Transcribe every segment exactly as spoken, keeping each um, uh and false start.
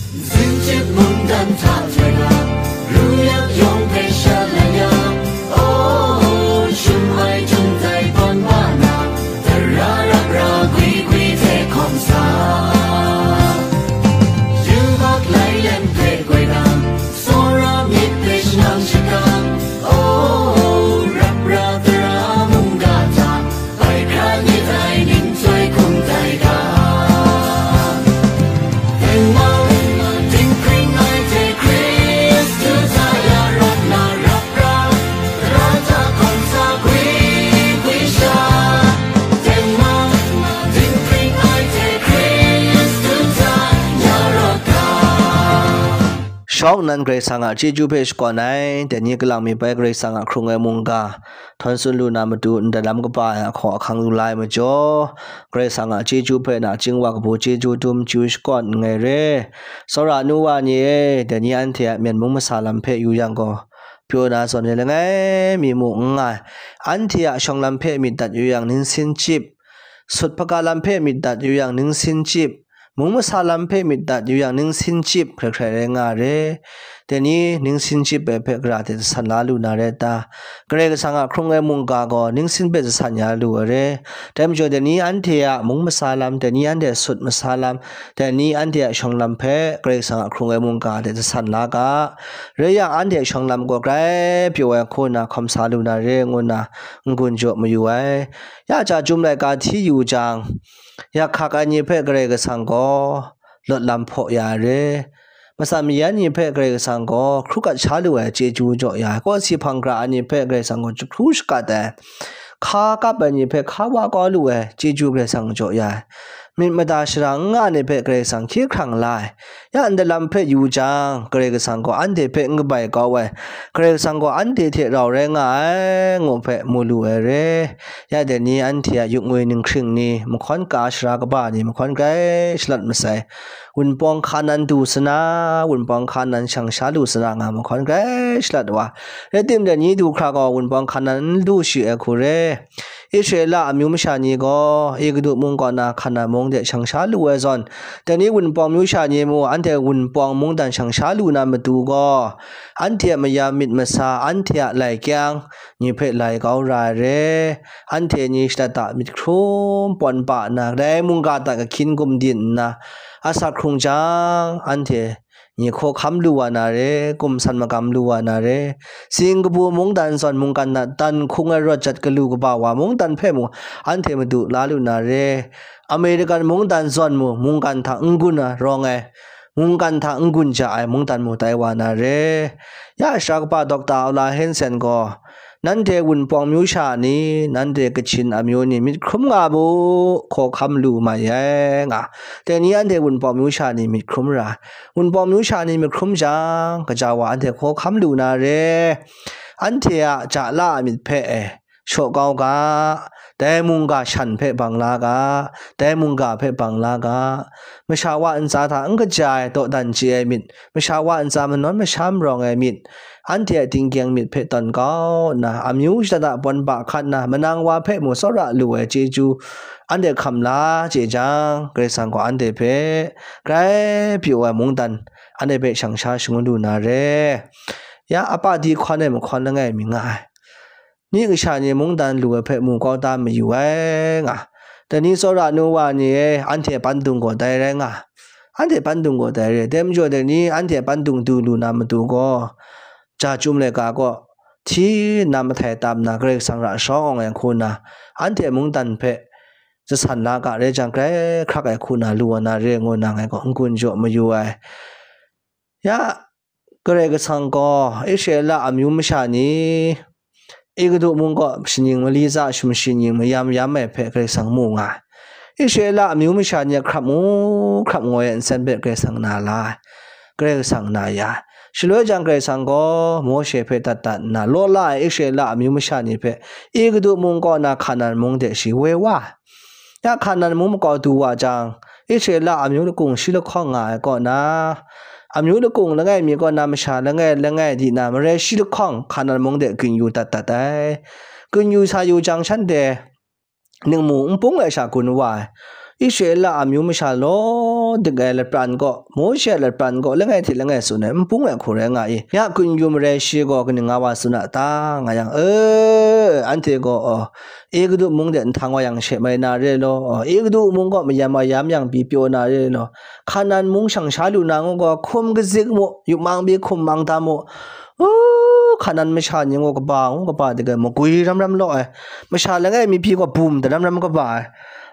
Zinchip mungdan hta htoi na, ru yak yawng hpe shalai ya, oh, shum ai jung dai tawn ba na, tara rap ra gwi gwi hte hkawm sa. Yubak lai lem hpe goi dang, tsawra myit hpe shanang shakang, oh, rap ra tara mungga hta, bai hkra ni tai ning chyoi hkum tai ga. Tengmang, dinghpring ai hte Hkristu hta ya rawt na rap ra, ra hta hkawm sa gwi gwi sha. Tengmang, dinghpring ai hte Hkristu hta ya rawt ga. Shawng nnan Karai Kasang a chyeju hpe shakawn ai, dai ni kalang mi bai Karai Kasang a hkrung ai mungga htawn tsun lu na matu, ndai lam kaba ai ahkaw ahkang lu la ai majaw, Karai Kasang a chyeju hpe nachying wa kabu chyeju dum chyu shakawn nngai re. Tsawra nu wa ni e, dai ni anhte a myen mung masa lam hpe yu yang gaw, pyaw na zawn e langai mi mu n nga ai. Anhte a shawng lam hpe myit dat yu yang, ningsin chyip, sut hpaga lam hpe myit dat yu yang, ningsin chyip, mung masa lam hpe myit dat yu yang, ningsin chyip hkrai hkrai rai nga re. Dai ni ningsin chyip ai hpe gara hte jasan la lu na rai ta? Karai Kasang a hkrung ai mungga gaw ningsin hpe jasan ya lu ai re. Dai majaw, dai ni anhte a mung masa lam, dai ni anhte a sut masa lam, dai ni anhte a shawng lam hpe Karai Kasang a hkrung ai mungga hte jasan la ga. Rai yang, anhte a shawng lam gaw grai pyaw ai hku nna hkawm sa lu na re, ngu nna n-gun jaw mayu ai. Ya ja chyum laika hti yu jang, yak hkak ai ni hpe Karai Kasang gaw lawt lam hpaw ya ai re. Matsan mayan ni hpe Karai Kasang gaw hkru gat sha lu ai chyeju jaw ya ai. Kawsi hpang hkra ai ni hpe Karai Kasang gaw jahkru shagat ai. Hka kap ai ni hpe hka wa kau lu ai chyeju Karai Kasang jaw ya ai. Myit mada shara n nga ai ni hpe Karai Kasang hkye hkrang la ai. Ya ndai lam hpe yu jang, Karai Kasang gaw anhte hpe n kabai kau ai, Karai Kasang gaw anhte hte rau rai nga ai, ngu hpe mu lu ai re. Ya dai ni anhte a yukngwi ninghkring ni, mahkawn ka shara kaba ni, mahkawn grai shalat masai, wunpawng hka nan du sana, wunpawng hka nan shang sha lu sana nga mahkawn grai shalat wa. Rai tim, dai ni du hkra gaw wunpawng hka nan n du shi ai hku re. Israela amyu masha ni gaw Egutu mung kaw na Hkanan mung de shang sha lu ai zawn, dai ni wunpawng myu sha ni mung, anhte wunpawng mungdan shang sha lu na matu gaw, anhte a mayam myit masa, anhte a lai kyang ni hpe lai kau ra ai re. Anhte ni shada da myit hkrum pawn pa nna, kadai mungga hta kahkyin gumdin nna, asak hkrung jang, anhte ni hkaw hkam lu wa na re, gumsan magam lu wa na re, sing kabu mungdan zawn mungkan hta dan hkung ai rawt jat galu kaba wa mungdan hpe mung anhte madu la lu na re, American mungdan zawn mung mungkan hta n-gun ai rawng ai, mungkan hta n-gun ja ai mungdan mung tai wa na re. Ya shara kaba Dokta Aula Hansen gaw, nanhte wunpawng myu sha ni, nanhte Kachin amyu ni myit hkrum nga mu, hkaw hkam lu mai ai nga. Dai ni anhte wunpawng myu sha ni myit hkrum ra, wunpawng myu sha ni myit hkrum jang, kaja wa anhte hkaw hkam lu na re. Anhte a ja la a myit hpe e, shaw kau ga, dai mungga shan hpe bang la ga, dai mungga hpe bang la ga. Masha wa ntsa hta n kaja ai dawdan chye ai myit, masha wa ntsa manawn masham rawng ai myit, anhte a tingkyang myit hpe tawn kau nna, amyu shada da pawn ba hkat nna, manang wa hpe mung tsawra lu ai chyeju anhte hkam la chye jang, Karai Kasang gaw anhte hpe grai pyaw ai mungdan anhte hpe shang sha shangun lu na re. Ya, apa di hkawn ai mahkawn langai mi nga ai. Ni kasha ni mungdan lu ai hpe mu kau da mayu ai nga. Dai ni tsawra nu wa ni e, anhte pandung gaw dai rai nga. Anhte pandung gaw dai rai. Dai majaw, dai ni anhte pandung du lu na matu gaw, ja chyum laika kaw hti nna mahtai tam nna, Karai Kasang ra shawng ai hku nna, anhte mungdan hpe jasan la ga rai jang, grai hkrak ai hku nna lu wa na re, ngu nna ngai gaw n-gun jaw mayu ai. Ya, Karai Kasang gaw Israela amyu masha ni Egutu mung kaw shaning mali tsa shum shaning mayam yam ai hpe Karai Kasang mu nga ai. Israela amyu masha ni a hkrap ngu hkrap ngoi ai nsen hpe Karai Kasang na la ai. Karai Kasang na ya ai. Shaloi jang Karai Kasang gaw Mawshe hpe dat dat nna, law la ai Israela amyu masha ni hpe Egutu mung kaw na Hkanan mung de shi woi wa ai. Ya Hkanan mung makau du wa jang, Israela amyu lakung shi lahkawng nga ai kaw na, amyu lakung langai mi kaw na masha langai langai di na, marai shi lahkawng Hkanan mung de gun yu dat dat ai. Gun yu sa yu jang, shanhte ningmu npung ai sha gun wa ai. Israela amyu masha law dik ai lapran kaw, Mawshe a lapran kaw langai hte langai tsun ai npung ai hku rai nga i, ya kun yu marai shi gaw kaning nga wa tsun a ta, nga yang, e, anhte gaw, oh, Egutu mung de nhtang wa yang she mai na re law, oh, Egutu mung kaw mayam mayam yang pyi pyaw na re law, Hkanan mung shang sha lu na ngu gaw, hkum kazik mu, yupmang pyi hkum mang tam mu, u, Hkanan masha ni ngu kaba, ngu kaba dik ai, magwi ram ram law ai, masha langai mi hpyi gaw bum daram ram kaba ai,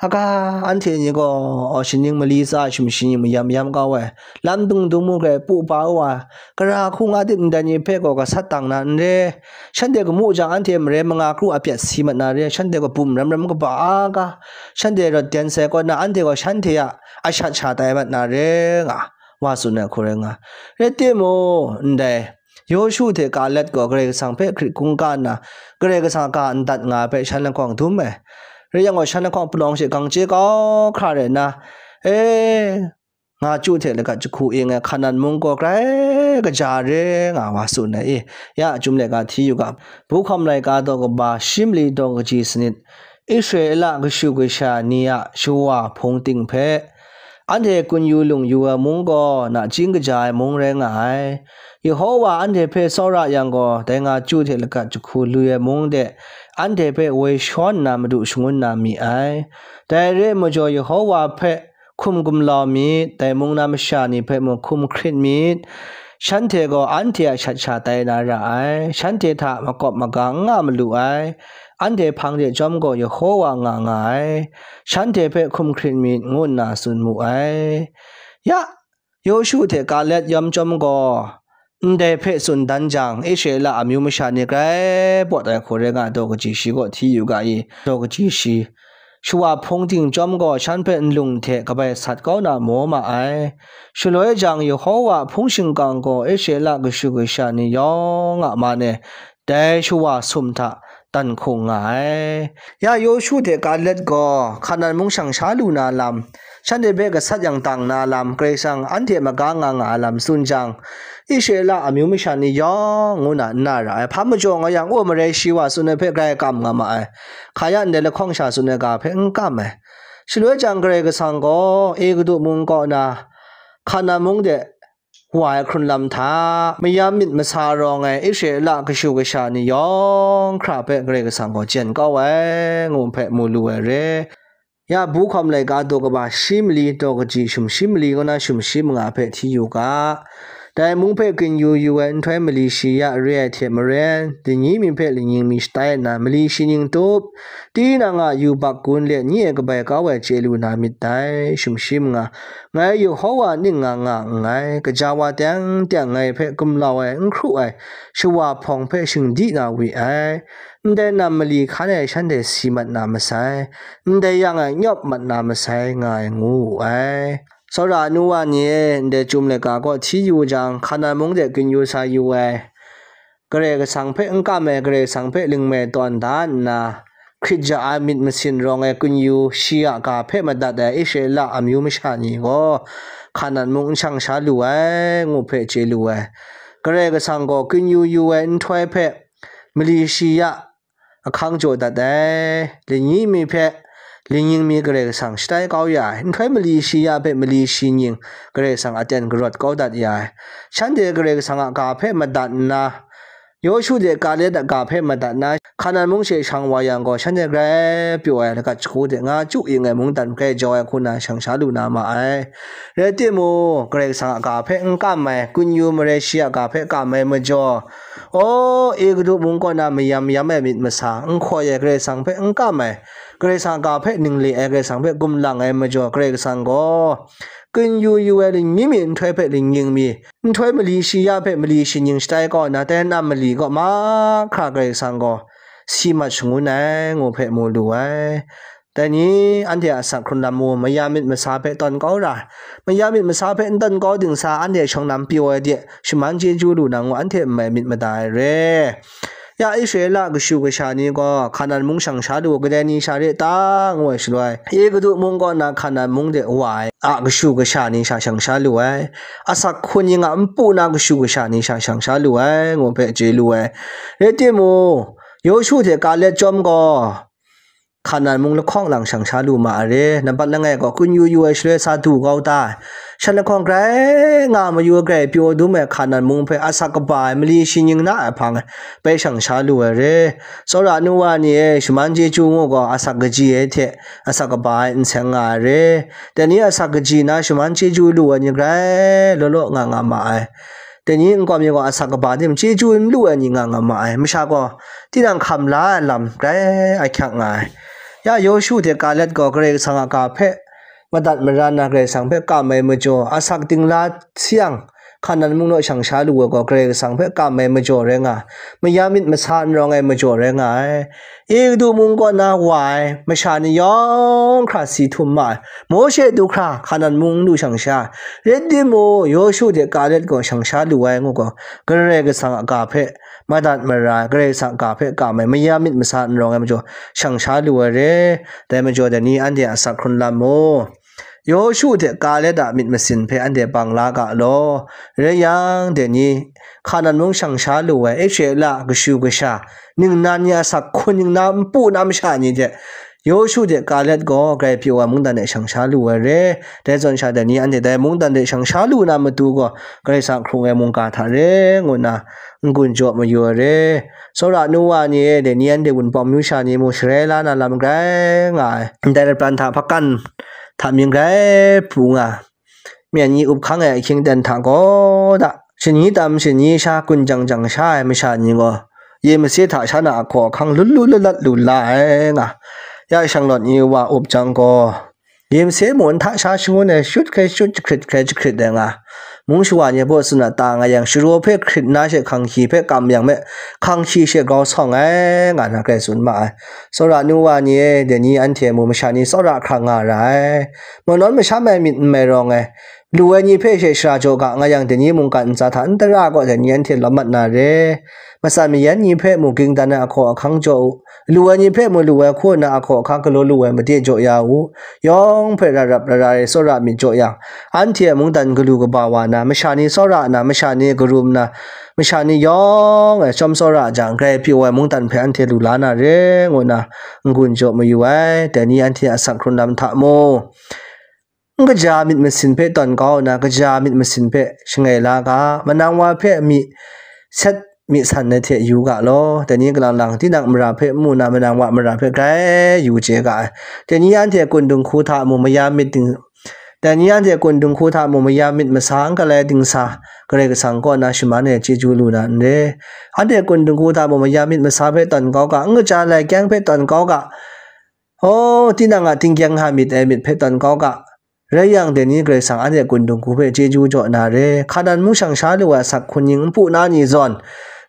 aga, anhte ni gaw, oh, shaning mali tsa ai shumshi ni mayam yam kau ai, lam dung dung mu grai pu pa u ai, gara hku nga dip ndai ni hpe gaw gasat dang na n re, shanhte gamu jang anhte mare manga kru a pyat si mat na re, shanhte gaw bum ram ram kaba, aga, shanhte rawt den sai kaw na, anhte gaw shanhte a ashat sha tai mat na re, nga wa tsun ai hku rai nga. Rai timung, ndai Yawshu hte Kalet gaw Karai Kasang hpe hkrit hkungga nna, Karai Kasang a ga ndat nga ai hpe shan lahkawng dum ai. Rai yang gaw, shan lahkawng palawng she gang chye kau hkra rai nna, e, nga chyu hte lagat jahku ing ai Hkanan mung gaw grai kaja re, nga wa tsun ai i. Ya, Chyum laika hti yu ga, Buhkawm laika daw kaba shi mali daw kaji sanit, Israela kashu kasha ni a shawa hpung ting hpe, anhte kun yu lung yu ai mung gaw nachying kaja ai mung rai nga ai. Yehowa anhte hpe tsawra yang gaw, dai nga chyu hte lagat jahku lu ai mung de, anhte hpe woi shawn nna madu shangun na mi ai. Dai re ai majaw, Yehowa hpe hkum gumlau myit, dai mung na masha ni hpe mung hkum hkrit myit, shanhte gaw anhte a shat sha tai na ra ai, shanhte hta makawp maga n nga malu ai, anhte hpang de chyawm gaw Yehowa nga nga ai, shanhte hpe hkum hkrit myit, ngu nna tsun mu ai. Ya, Yawshu hte Kalet yawm chyawm gaw, ndai hpe tsun dan jang, Israela amyu masha ni grai pawt ai hku rai nga ai daw kaji shi kaw hti yu ga i, daw kaji shi. Shawa hpung ting chyawm gaw shan hpe nlung hte kabai sat kau na maw ma ai. Shaloi jang, Yehowa a hpung shingkang gaw Israela kashu kasha ni yawng a man e dai shawa sum hta dan hkung nga ai. Ya Yawshu hte Kalet gaw Hkanan mung shang sha lu na lam, shanhte hpe gasat yang dang na lam, Karai Kasang anhte maga nga nga ai lam tsun jang, Israela amyu masha ni yawng ngu na n na ra ai. Hpa majaw nga yang, u, marai shi wa tsun ai hpe grai kam nga ma ai. Hkaya ndai lahkawng sha tsun ai ga hpe n kam ai. Shaloi jang Karai Kasang gaw Egutu mung kaw na Hkanan mung de wa ai hkrun lam hta, mayam myit masa rawng ai Israela kashu kasha ni yawng hkra hpe Karai Kasang gaw jen kau ai, ngu hpe mu lu ai re. Ya Buhkawm laika daw kaba shi mali daw kaji sumshi mali kaw na sumshi manga hpe hti yu ga. Dai mung hpe kin yu yu ai nhtoi mali shi ya re ai hte maren, lani mi hpe lani mi shatai nna, mali shi ning tup, tinang a yubak gun let nyi e kabai kau ai chye lu na myit dai, sumshi manga. Ngai Yehowa ning nga nga nngai, kaja wa teng teng ngai hpe gumlau ai, n hkru ai, shawa hpawng hpe shingdi na wi ai. Ndai nam mali hkan e shanhte si mat na masai, ndai yang e nyawp mat na masai, nga ai ngu wu ai. Tsawra nu wa ni e, ndai Chyum laika kaw hti yu jang, Hkanan mung de kin yu sa yu ai. Karai Kasang hpe n kam ai, Karai Kasang hpe lingmai tawn da nna, hkrit ja ai myit masin rawng ai kun yu shi a ga hpe madat ai Israela amyu masha ni gaw, Hkanan mung n shang sha lu ai, ngu hpe chye lu ai. Karai Kasang gaw kun yu yu ai nhtoi hpe mali shi ya ahkang jaw dat ai, lani mi hpe lingning mi Karai Kasang shatai kau ya ai, nhtoi mali shi ya hpe mali shi ning Karai Kasang aten karawt kau dat ya ai, shanhte Karai Kasang a ga hpe madat nna, Yawshu de Kalet a ga hpe madat nna, Hkanan mung she shang wa yang gaw, shanhte grai pyaw ai lagat shagu de nga chyu ing ai mungdan grai jau ai hku na shang sha lu na ma ai. Rai timung, Karai Kasang a ga hpe n kam ai, kun yu marai shi a ga hpe kam ai majaw, aw, Egutu mung kaw na mayam yam ai myit masa, n hkaw ai Karai Kasang hpe n kam ai, Karai Kasang a ga hpe ning le ai, Karai Kasang hpe gumlang ai majaw, Karai Kasang gaw, kun yu yu ai lingning mi nhtoi hpe lingning mi, nhtoi mali shi ya hpe mali shi ning shatai kau nna, dai nam mali kaw mahkra Karai Kasang gaw si mat shangun ai, ngu hpe mu lu ai. Dai ni, anhte a asak hkrun lam mung, mayam myit masa hpe tawn kau ra, mayam myit masa hpe n tawn kau ding sa, anhte shawng lam pyaw ai de, shaman chyeju lu na ngu, anhte n mai myit mada ai re. Ya Israela kashu kasha ni gaw Hkanan mung shang sha lu, kadai ni sha re ta? Ngu ai shaloi, Egutu mung kaw na Hkanan mung de wa ai a kashu kasha ni sha shang sha lu ai, asak hkun ning a npu na kashu kasha ni sha shang sha lu ai, ngu hpe chye lu ai. Rai timung, Yawshu hte Kalet chyawm gaw, Hkanan mung lahkawng lang shang sha lu ma ai re. Nambat langai gaw kun yu yu ai shaloi sa du kau ta ai. Shan lahkawng grai nga mayu ai, grai pyaw dum ai Hkanan mung hpe asak kaba ai mali shi nying na ai hpang e bai shang sha lu ai re. Tsawra nu wa ni e, shaman chyeju ngu gaw asak kaji ai hte asak kaba ai n seng nga ai re. Dai ni asak kaji na shaman chyeju lu ai ni grai law law nga nga ma ai. Dai ni nkau mi gaw asak kaba tim chyeju n lu ai ni nga nga ma ai. Masha gaw tinang hkam la ai lam grai ahkyak nga ai. Ya Yawshu hte Kalet gaw Karai Kasang a ga hpe madat mara nna Karai Kasang hpe kam ai majaw, asak dingla sayang, Hkanan mung naw shang sha lu ai gaw Karai Kasang hpe kam ai majaw rai nga ai, mayam myit masa n rawng ai majaw rai nga ai. Egutu mung kaw na wa ai masha ni yawng hkra si htum ma ai. Mawshe du hkra Hkanan mung n lu shang sha ai. Rai timung, Yawshu hte Kalet gaw shang sha lu ai ngu gaw, Karai Kasang a ga hpe madat mara ai, Karai Kasang a ga hpe kam ai, mayam myit masa n rawng ai majaw shang sha lu ai re. Dai majaw dai ni anhte asak hkrun lam mu. Yawshu hte Kalet a myit masin hpe anhte bang la ga law. Rai yang, dai ni Hkanan mung shang sha lu ai Israela kashu kasha, ningnan ni asak hkun ningnan npu na masha ni hte Yawshu hte Kalet gaw grai pyaw ai mungdan e shang sha lu ai re. Dai zawn sha dai ni anhte dai mungdan de shang sha lu na matu gaw, Karai Kasang hkrung ai mungga hta re ngu nna n-gun jaw mayu ai re. Tsawra nu wa ni e, dai ni anhte Wunpawng myu sha ni mung sharai la na lam grai nga ai. Ndai lapran hta hpakan hta mying grai pru nga ai. Myen ni up hkang ai ahkying ten hta gaw da, shani tam shani sha gun jang jang sha ai masha ni gaw, ye mase hta sha na ahkaw ahkang lut lu lalat lu la ai nga. Ya shanglawt ni wa up jang gaw, ye mase mawn hta sha shangun ai shut hkrai shut, jahkrit hkrai jahkrit ai nga. Mung shawa ni baw tsun a ta nga yang, sharaw hpe hkrit na she hkanghki hpe kam yang me, hkanghki she grau sawng ai nga na grai tsun ma ai. Tsawra nu wa ni e, dai ni anhte mu masha ni tsawra hkra nga ra ai. Manawn masham ai myit n mai rawng ai. Lu ai ni hpe she shara jaw ga nga yang, dai ni mungkan ntsa hta n tara gaw, dai ni anhte lawm mat na re. Matsan mayan ni hpe mu ging dan ai ahkaw ahkang jaw u. Lu ai ni hpe mu lu ai hku nna ahkaw ahkang galaw lu ai made jaw ya u. Yawng hpe ra rap ra ra ai tsawra myit jaw yang, anhte a mungdan galu kaba wa na, masha ni tsawra nna, masha ni karum nna, masha ni yawng e chyawm tsawra jang, grai pyaw ai mungdan hpe anhte lu la na re, ngu nna n-gun jaw mayu ai. Dai ni anhte a asak hkrun lam hta mu. N kaja myit masin hpe tawn kau nna, kaja myit masin hpe shangai la ga, manang wa hpe mi set mi san ai hte yu ga law. Dai ni galang lang, tinang mara hpe n mu na, manang wa mara hpe grai yu chye ga ai. Dai ni anhte kun dinghku hta mu mayam myit ding, dai ni anhte kun dinghku hta mu mayam myit masa n galai dingsa, Karai Kasang kaw na shaman e chyeju lu na n re. Anhte kun dinghku hta mu mayam myit masa hpe tawn kau ga, n kaja lai kyang hpe tawn kau ga, aw, tinang a tingkyang ha myit ai myit hpe tawn kau ga, rai yang, dai ni Karai Kasang anhte kun dinghku hpe chyeju jaw na re. Hkanan mung shang sha lu ai asak hkun ning npu na ni zawn,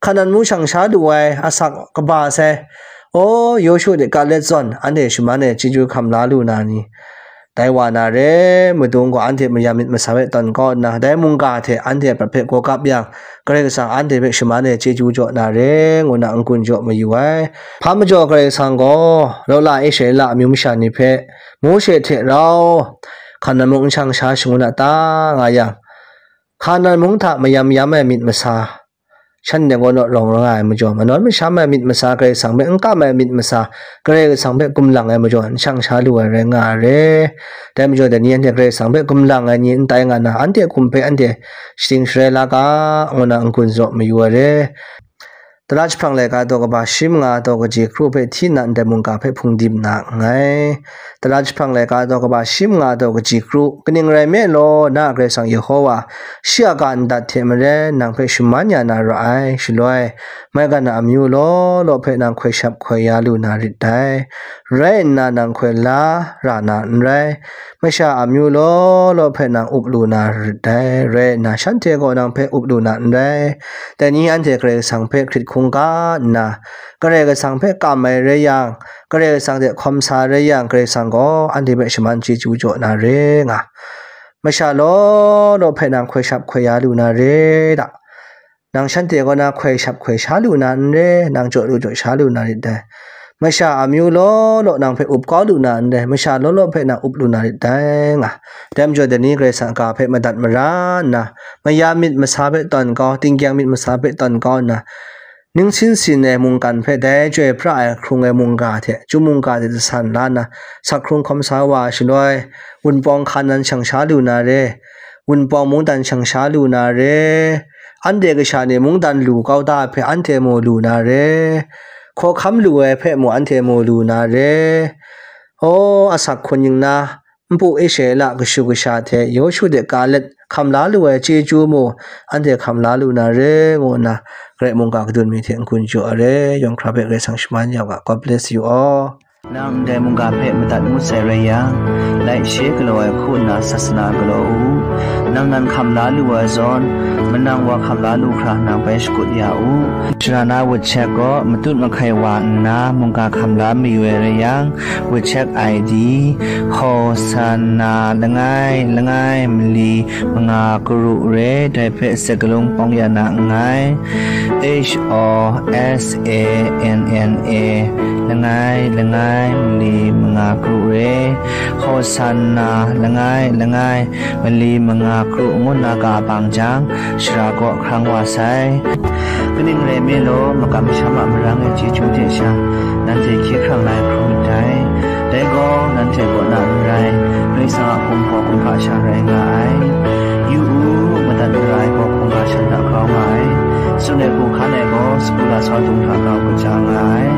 Hkanan mung shang sha lu ai asak kaba sai, aw, Yawshu hte Kalet zawn, anhte shaman e chyeju hkam la lu na ni, dai wa na re. Madung gaw anhte mayam myit masa hpe tawn kau nna, dai mungga hte anhte prat hpe gaw kap yang, Karai Kasang anhte hpe shaman e chyeju jaw na re, ngu nna n-gun jaw mayu ai. Hpa majaw Karai Kasang gaw, law la Israela amyu masha ni hpe, Mawshe hte rau, Hkanan mung n shang sha shangun a ta nga yang, Hkanan mung hta mayam yam ai myit masa, shanhte gaw naw rawng ra nga ai majaw, manawn masham ai myit masa, Karai Kasang hpe n kam ai myit masa, Karai Kasang hpe gumlang ai majaw, n shang sha lu ai rai nga ai re. Dai majaw, dai ni anhte Karai Kasang hpe gumlang ai ni n tai nga na, anhte hkum hpe anhte shating sharai la ga, ngu na n-gun jaw mayu ai re. Tara jahprang laika daw kaba shi manga daw kaji kru hpe hti nna ndai mungga hpe hpung dim na nngai. Tara jahprang laika daw kaba shi manga daw kaji kru, kaning rai nme law, na a Karai Kasang Yehowa, shi a ga ndat hte maren nang hpe shaman ya na ra ai, shaloi, maigan a amyu law law hpe nang hkoi shap hkoi ya lu na rit dai. Rai nna nang hkoi la ra na n rai. Masha amyu law law hpe nang up lu na rit dai, rai nna shanhte gaw nang hpe up lu na n rai. Dai ni anhte Karai Kasang hpe hkrit hkungga nna, Karai Kasang hpe kam ai rai yang, Karai Kasang hte hkawm sa rai yang, Karai Kasang gaw anhte hpe shaman chyeju jaw na re nga. Masha law law hpe nang hkoi shap hkoi ya lu na re da. Nang shanhte kaw na hkoi shap hkoi sha lu na n re, nang jaw lu jaw sha lu na rit dai. Masha amyu law law nang hpe up kau lu na n re, masha law law hpe nang up lu na rit dai nga. Dai majaw, dai ni Karai Kasang a ga hpe madat mara nna, mayam myit masa hpe tawn kau, tingkyang myit masa hpe tawn kau nna, Ning sin sin ai mungkan hpe dai Chyoi pra ai hkrung ai mungga hte Chyum mungga hte jasan la nna, sak hkrung hkawm sa wa ai shaloi, Wunpawng hkan nan shang sha lu na re, Wunpawng mungdan shang sha lu na re, anhte kasha ni mungdan lu kau da hpe anhte mu lu na re, hkawhkam lu ai hpe mu anhte mu lu na re, aw, asak hkun ning na, npu Israela kashu kasha hte Yawshu de Kaleb hkam la lu ai chyeju mu anhte hkam la lu na re, ngu nna Karai mungga kadun mi hte n-gun jaw ai re. Yawng hkra hpe Karai Kasang shaman ya u ga. God bless you all. Nang ndai mungga hpe madat ngut sai rai yang, laishe galaw ai hku nna sasana galaw u. Nang nan hkam la lu ai zawn, manang wa hkam la lu hkra nang bai shakut ya u. Sara na WeChat gaw matut mahkai wa nna mungga hkam la mayu ai rai yang, WeChat I D, Hosanna langai langai mali manga karu re, dai hpe sakalung pawng ya na nngai. H O S A N N A, langai langai mali manga karu re, Hosanna langai langai mali manga karu ngu nna ga bang jang, sara kaw hkrang wa sai. Kaning rai nme law, makam masham a marang ai chyeju hte sha, nanhte hkye hkrang la ai hkrum myit dai. Dai gaw, nanhte kaw na n rai, Karai Kasang a hpung hpaw hkungga sha rai nga ai. Yu u, madat mara ai gaw hkungga shan hta grau nga ai. Tsun ai hku hkan ai gaw, sagu lasau dung hta grau kaja nga ai.